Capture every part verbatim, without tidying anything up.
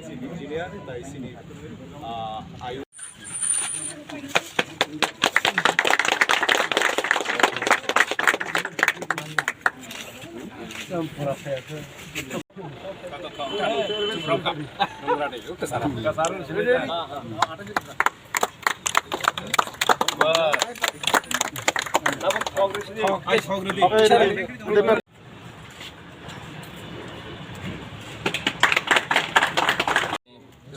Engineer bai chini, ah, ayu.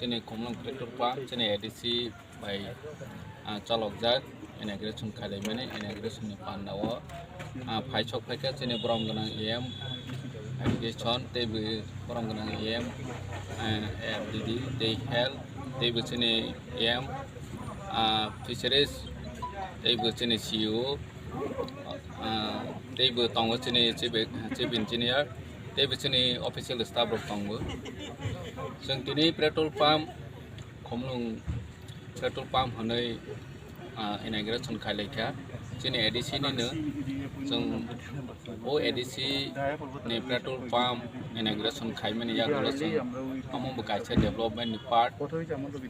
Chini Khumlwng petrol pump, chini A D C bai, ah, chalokjak inauguration khailaimani, inauguration ni panda o, ah, phaisok phaikha chini borom gwnang E M education, tei bo borom gwnang E M, ah, A R D D, tei health, tei bo chini E M, ah, fisheries, tei bo chini C E O, ah, tei bo tongo chini chief, chief engineer, tei bo chini official staff rok tongo. Chwng tini petrol pump, Khumlwng petrol pump hwnwi, ah, inauguration khailaikha. Chini A D C nino, chwng o A D C ni petrol pump inauguration khaimani yagulo chwng omo bo kaisa development ni part.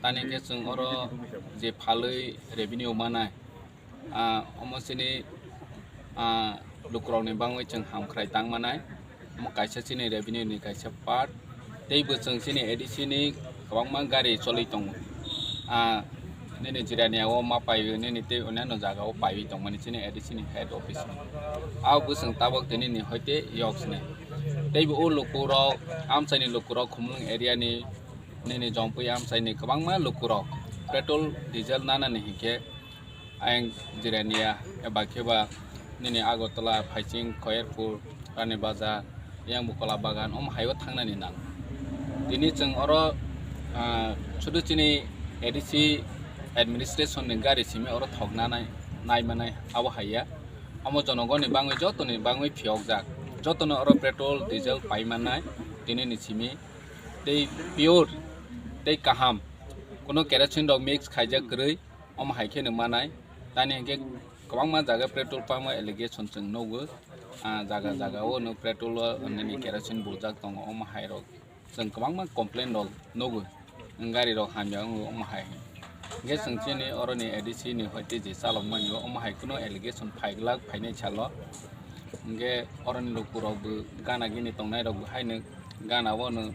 Tani khe chwng oro je phalwi revenue manai, ah, omo chini, ah, lukurokni bangwi chwng hamkrai tang manai. Omo kaisa chini revenue ni kaisa part. Tei bo chwng chini A D C ni kwbangma gari choli tongo. Ah, nini Jirania o ma paiwi, nini tei onano jaga o paiwi tongmani chini A D C ni head office. Abo bo chwng tabok tini ni hoite yok sini. Tei bo o lukurok, amchaini lukurok, Khumlwng area ni, nini Jompui amchaini kwbangma lukurok petrol, diesel nanani hinkhe ayang Jirania, eba khe ba nini Agartala, Phaiching, Khoyerpur, Rani Bazar, yang Bukola Bagan, omo hai o thangnani nang. Tini chwng oro, ah, sudu chini A D C administration ni gari simi oro thokna nai, nai manai abo hai ya. Omo jonogoni bangwi, jotoni bangwi phiyokjak. Jotono oro petrol, diesel pai mannai tini ni simi. Tei pure, tei kaham. Kuno kerosene rok mix khaijak kwrwi. Omo hai kheno manai. Tani hinkhe kwbangma jaga petrol pump o allegation chwng nugo. Ah, jaga jaga o no petrol o nini kerosene buljak tongo, omo hai rok chwng kwbangma complain rok nugo. Gari rok hamya wngo, omo hai. Hinkhe chwng chini oroni A D C ni hoite je chalok mani o, omo hai kuno allegation phaiglak phainai salo. Hinkhe oroni lukurok bo gana gini tongnai rok bo haino gana o no,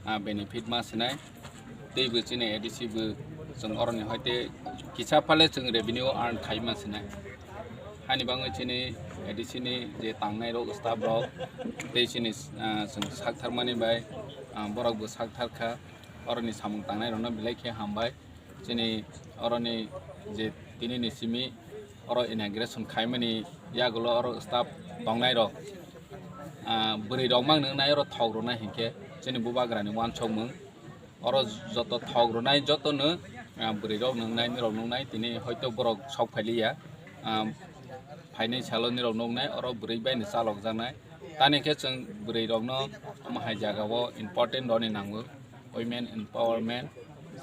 ah, benefit ma sinai. Tei bo chini A D C bo chwng oroni hoite kisa phale chwng revenue earn khai ma sinai. Hani bangwi chini A D C ni je tangnai rok, staff rok, tei chini, ah, chwng sak tharmani bai, ah, borok bo sak thar kha. Oroni samung tangnai rokno belai khe hambai. Chini oroni je tini ni simi oro inauguration khaimani yagulo oro staff tongnai rok, ah, bwrwi rok mang nwngnai oro thok rwnai hinkhe chini bubagrani uansukmung. Oro joto thok rwnai jotono, ah, bwrwi rok nwngnai, nirok nwngnai, tini hoito borok sok phailiya, ah, phainai salo nirok nwngnai, oro bwrwi bai ni chalok jaknai. Tani khe chwng bwrwi rokno omo hai jaga o important rwni nango, women empowerment.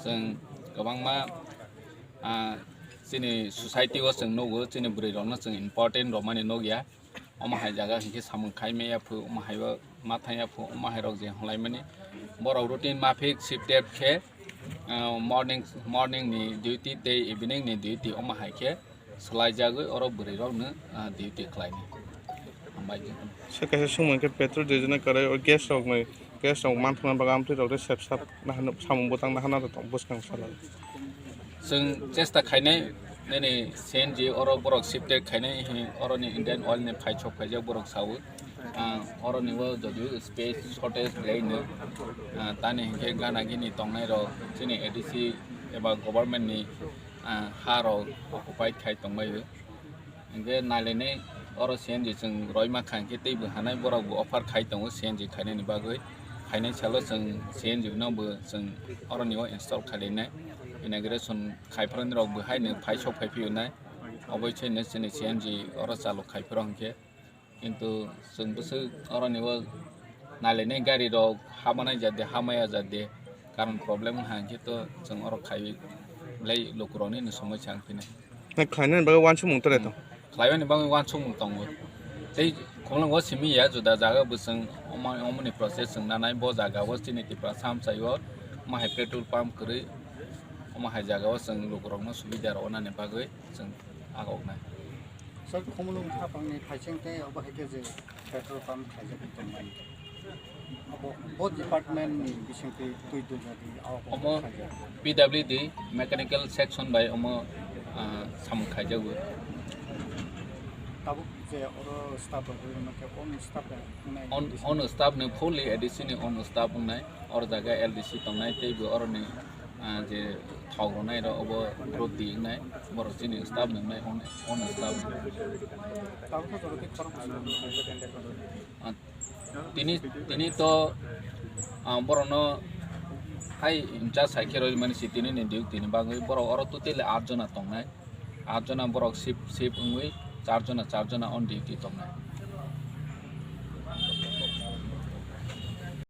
Chwng kwbangma, ah, chini society o chwng nugo, chini bwrwi rokno chwng important rwmani nukya. Omo hai jaga hinkhe samung khai maya phu, omo hai o ma thang ya phu, omo hai rok je hwnlai mani. Borok routine maphik shifted khe, ah, morning, morning ni duty tei evening ni duty omo hai khe swlai jagwi oro bwrwi rok no, ah, duty khlai ni. Hambai. Se kaisa sumung khe petrol, diesel ni kwrwi o gas rok ni, gas rok manthokna bagwi amtwi rok tei sep sap nahano samung bwtang nahana tong bwskang salo. Chwng chesta khainai, nini C N G oro borok shifted khainai, hi oroni Indian Oil ni phaisok khaijak borok sawi. Ah, oroni o jodio space shortage belai no, ah, tani hinkhe gana gini tongnai rok chini A D C eba government ni, ah, ha rok occupied khai tongbaio. Hinkhe nailainai oro C N G chwng roima kha hinkhe teibo hanai borok bo offer khai tongo C N G khainani bagwi. Khainai salo chwng C N G no bo chwng oroni o install khailainai. Inauguration khaiphranirok bo haino phaisok phaiphiyonai. Oboi se hino chini C N G oro chalu khaiphro hinkhe. Kintu chwng bwswk oroni o nailainai gari rok hamanai jat de, hamaya jat de, karon problem wngkha hinkhe to chwng oro khaiwi belai lukurokni no somosya wngphinai. Khlainani bagwi uansukmung tore to? Khlaimani bagwi uansukmung tongo. Tei khulungo simi ya juda jaga bo chwng omo-, omoni process chwng nanai bo jaga o chini Tripura samsai o Omo hai petrol pump kwrwi, omo hai jagao chwng lukurokno subida rwnani bagwi chwng agoknai. Sir, Khumulwng haphangni phaising tei obo hai khe je petrol pump khlaijak tongmani. Abo bo department ni bisingtwi twi dujadi abo Omo khlaijak. P W D mechanical section bai omo, ah, samung khaijago. Tabuk je oro staff rok rwma khe on staff rok wngnai On, bising on staff ni fully A D C ni on staff wngnai. Oro jaga L D C tongnai tei bo oroni, ah, je thok rwnai rok obo roti wngnai. Borok chini staff ni wngnai on, on staff. Tabuk khe joro tei khorok Ah, tini, tini to, ah, borokno hai in charge hai khe rwmani si tini ni duty ni bagwi borok oro totally at jona tongnai. At jona borok shift, shift wngwi char jona, char jona on duty tongnai.